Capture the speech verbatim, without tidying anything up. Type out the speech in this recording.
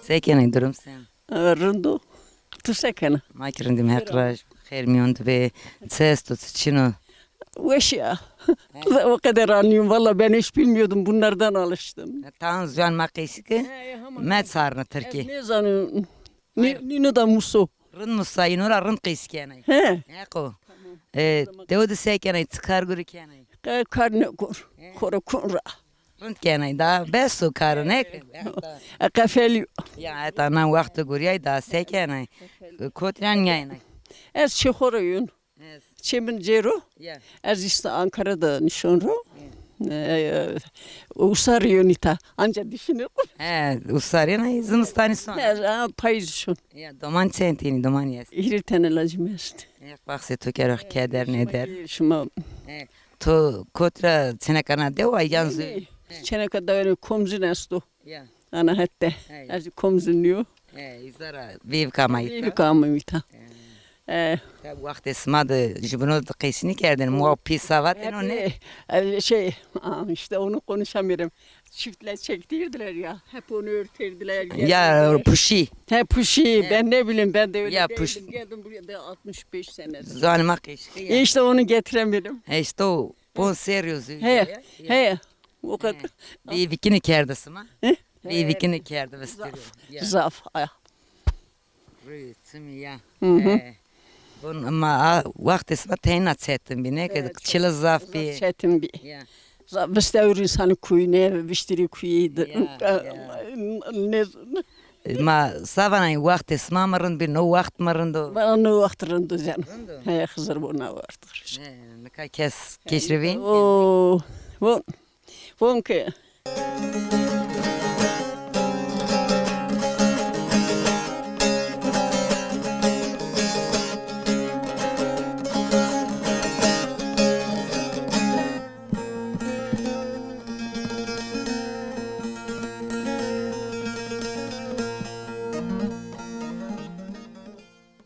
Se kenê, durum se? E, rind o. Tu se kena? Ma ki rindim, Heq ra xêr mîyon de bê. Çi esto, çi çin o? Weş ya. O qeder anlıyorum. Valla ben hiç bilmiyordum. Bunlardan alıştım. Tan ziwan ma qeysî ke. He, he, hema. Me çarna Tirkî. Ez nêzanim. Nî-, nîno da muso. Rind musayîno ra rind qeysî kenay. He. Heqo. E, dewe de se kenay, çi kar gurî kenay? Kar, kar nêkor. He. Xora kon ra. Rind kenay da, bes o karo, ne? E, qefelî. Ya, heta na wexto gurîyay da, se kenay? Kotî ra nîyaynay? Ez çê xo ra yon. Çê min cêro. Ya. Ez îşte Ankara de nişon ro. Ya. E, usar yonî ta. Anca düşünür. He, usar yonî, zimistanî son. He, ha, payîz şon. Ya, doman çend tenî, domanî est? Hîrê tene lacî mi est. Ya, baxsê to kero, keder nêder. Şima. He. To kot ra çêneka na dewa yan zû? Çêneka dewa Komzin esto. Ya. Ana hette. He, ya. Ez Komzin yo. He, îza ra vêvika ma îta. Vêvika ma îta. He. E. Ya, wextê sima de jubîno de qeysî nêkerdêne, ma pî savatêno ne? E, şey, aa, işte onu konuşamıyorum. Çiftler çektirdiler ya. Hep onu örterdiler. Ya, puşî. He, puşî. He. Ben ne bileyim, ben de öyle değildim. Geldim buraya da altmış beş sene. Zanima qeşki ya. İşte onu getiremedim. He, işte o. Pon serrî yo zû. He, he. O kadar. Vêvikîne kerde sima? He? Vêvikîne kerde vistiriyo. Zaf. Ya. Zaf. Ay. Rûyê çimî ya. Hı hı. E, bon, ma a, wextê sima teyna çetin bî, ne? Ke çila zaf bî. Çetin bî. Ya. Zaf vistewr însanî kuyî, ne viştirî kuyî de. Ya, ya. Ne. Ma sa vanay, wextê sima mi rind bî, no wext mi rind o? Vana no wext rind o canım. Rind o? He, Xizir bo na wext rind. He, nika kes keşrivîn? O, bon, bon ke.